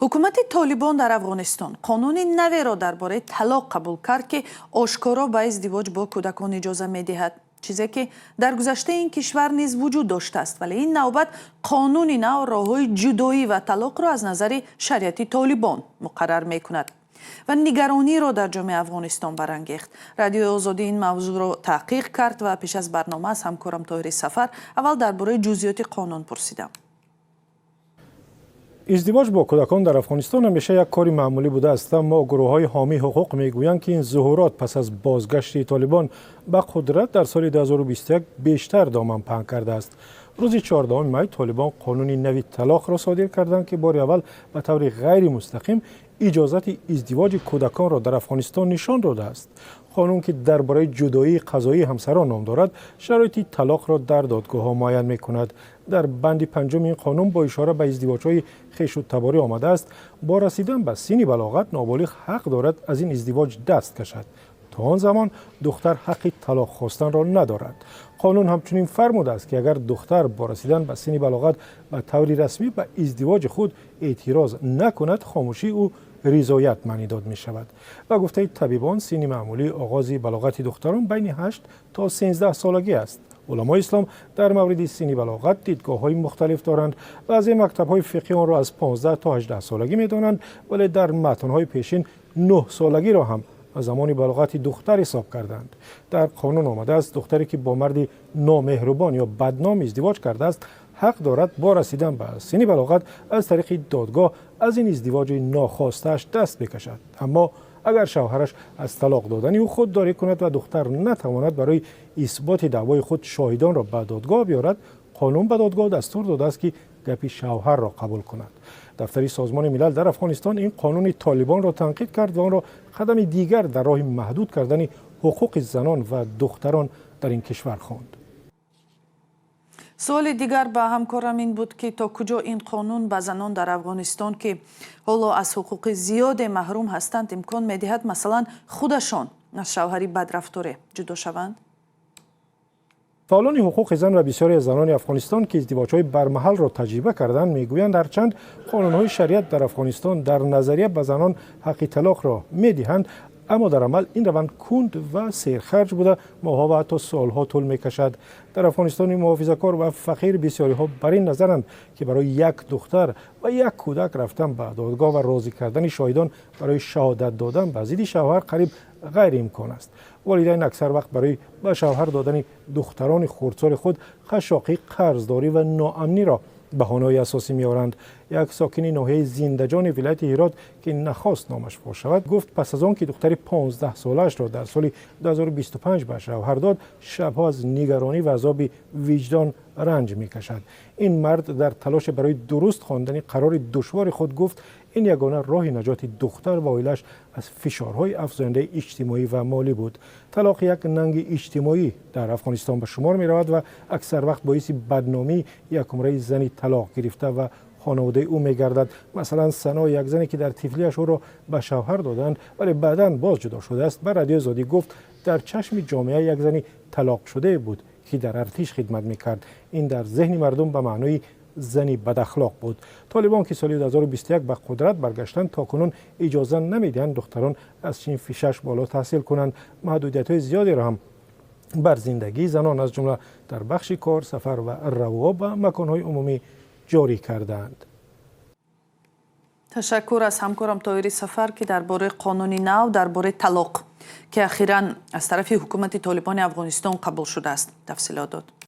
Ҳукумати Толибон дар Афғонистон қонуни наверо дар бораи талоқ қабул кард, ки ошкоро ба издивоҷ бо кӯдакон иҷоза медиҳад, чизе ки дар гузаштаи ин кишвар низ вуҷуд доштааст. Вале ин навбат қонуни нав роҳҳои ҷудоӣ ва талоқро аз назари шариати Толибон муқаррар мекунад ва нигарониро дар ҷомеаи Афғонистон барангехт. Радиои Озодӣ ин мавзӯъро таҳқиқ кард ва пеш аз барнома аз ҳамкорам Тоҳири Сафар аввал дар бораи ҷузъиёти қонун пурсидам. Издивоҷ бо кӯдакон дар Афғонистон ҳамеша як кори маъмулӣ будааст, аммо гурӯҳҳои ҳомии ҳуқуқ мегӯянд, ки ин зуҳурот пас аз бозгашти Толибон ба қудрат дар соли 2021 бештар доман паҳн кардааст. Рӯзи 14 май Толибон қонуни нави талоқро содир карданд, ки бори аввал ба таври ғайримустақим иҷозати издивоҷи кӯдаконро дар Афғонистон нишон додааст. Қонун, ки дар бораи ҷудоии қазоии ҳамсарон ном дорад, шароити талоқро дар додгоҳҳо муайян мекунад. Дар банди панҷуми ин қонун бо ишора ба издивоҷҳои хешу таборӣ омадааст: бо расидан ба синни балоғат ноболиғ ҳақ дорад аз ин издивоҷ даст кашад. То он замон духтар ҳаққи талоқ хостанро надорад. Қонун ҳамчунин фармудааст, ки агар духтар бо расидан ба синни балоғат ба таври расмӣ ба издивоҷи худ эътироз накунад, хомӯшии ӯ ризоят маънӣ дод мешавад. Ба гуфтаи табибон, синни маъмулии оғози балоғати духтарон байни 8 то 13 солагӣ аст. Уламои ислом дар мавриди синни балоғат дидгоҳҳои мухталиф доранд. Баъзе мактабҳои фиқҳӣ онро аз 15 то 18 солагӣ медонанд, вале дар матнҳои пешин 9 солагиро ҳам замони балоғати духтар ҳисоб карданд. Дар қонун омадааст, духтаре ки бо марди номеҳрубон ё бадном издивоҷ кардааст, ҳақ дорад бо расидан ба синни балоғат аз тариқи додгоҳ аз ин издивоҷи нохостааш даст бикашад. Аммо агар шавҳараш аз талоқ додани ӯ худдорӣ кунад ва духтар натавонад барои исботи даъвои худ шоҳидонро ба додгоҳ биёрад, қонун ба додгоҳ дастур додааст, ки гапи шавҳарро қабул кунад. Дафтари Созмони Милал дар Афғонистон ин қонуни Толибонро танқид кард ва онро қадами дигар дар роҳи маҳдуд кардани ҳуқуқи занон ва духтарон дар ин кишвар хонд. Суоли дигар ба ҳамкорам ин буд, ки то куҷо ин қонун ба занон дар Афғонистон, ки ҳоло аз ҳуқуқи зиёде маҳрум ҳастанд, имкон медиҳад, масалан, худашон аз шавҳари бадрафторе ҷудо шаванд. Фаъолони ҳуқуқи зан ва бисёре аз занони Афғонистон, ки издивоҷҳои бармаҳалро таҷриба карданд, мегӯянд, ҳарчанд қонунҳои шариат дар Афғонистон дар назария ба занон ҳаққи талоқро медиҳанд, аммо дар амал ин раванд кунд ва серхарҷ буда, моҳҳо ва ҳатто солҳо тӯл мекашад. Дар Афғонистони муҳофизакор ва фақир бисёриҳо бар ин назаранд, ки барои як духтар ва як кӯдак рафтан ба додгоҳ ва розӣ кардани шоҳидон барои шаҳодат додан ба зидди шавҳар қариб ғайриимкон аст. Волидайн аксар вақт барои ба шавҳар додани духтарони хурдсоли худ хашоқӣ, қарздорӣ ва ноамниро баҳонаҳои асосӣ меоранд. Як сокини ноҳияи Зиндаҷони вилояти Ҳирот, ки нахост номаш фош шавад, гуфт, пас аз он ки духтари 15-солаашро дар соли 2025 ба шавҳар дод, шабҳо аз нигаронӣ ва азоби виҷдон ранҷ мекашад. Ин мард дар талоше барои дуруст хондани қарори душвори худ гуфт, ин ягона роҳи наҷоти духтар ва оилааш аз фишорҳои афзояндаи иҷтимоӣ ва молӣ буд. Талоқ як нанги иҷтимоӣ дар Афғонистон ба шумор меравад ва аксар вақт боиси бадномии якумраи зани талоқ гирифта ва хонаводаи ӯ мегардад. Масалан, Сано, як зане ки дар тифлиаш ӯро ба шавҳар доданд, вале баъдан боз ҷудо шудааст, ба Радиои Озодӣ гуфт, дар чашми ҷомеа як зани талоқшудае буд, ки дар артиш хидмат мекард. Ин дар зеҳни мардум ба маънои зани бадахлоқ буд. Толибон, ки соли 2021 ба қудрат баргаштанд, то кунун иҷоза намедиҳанд духтарон аз синфи шаш боло таҳсил кунанд. Маҳдудиятҳои зиёдеро ҳам бар зиндагии занон, аз ҷумла дар бахши кор, сафар ва равво ба маконҳои умумӣ, ҷорӣ кардаанд. Ташаккур аз ҳамкорам Тоҳири Сафар, ки дар бораи қонуни нав дар бораи талоқ, ки ахиран аз тарафи ҳукумати Толибони Афғонистон қабул шудааст, тафсилот дод.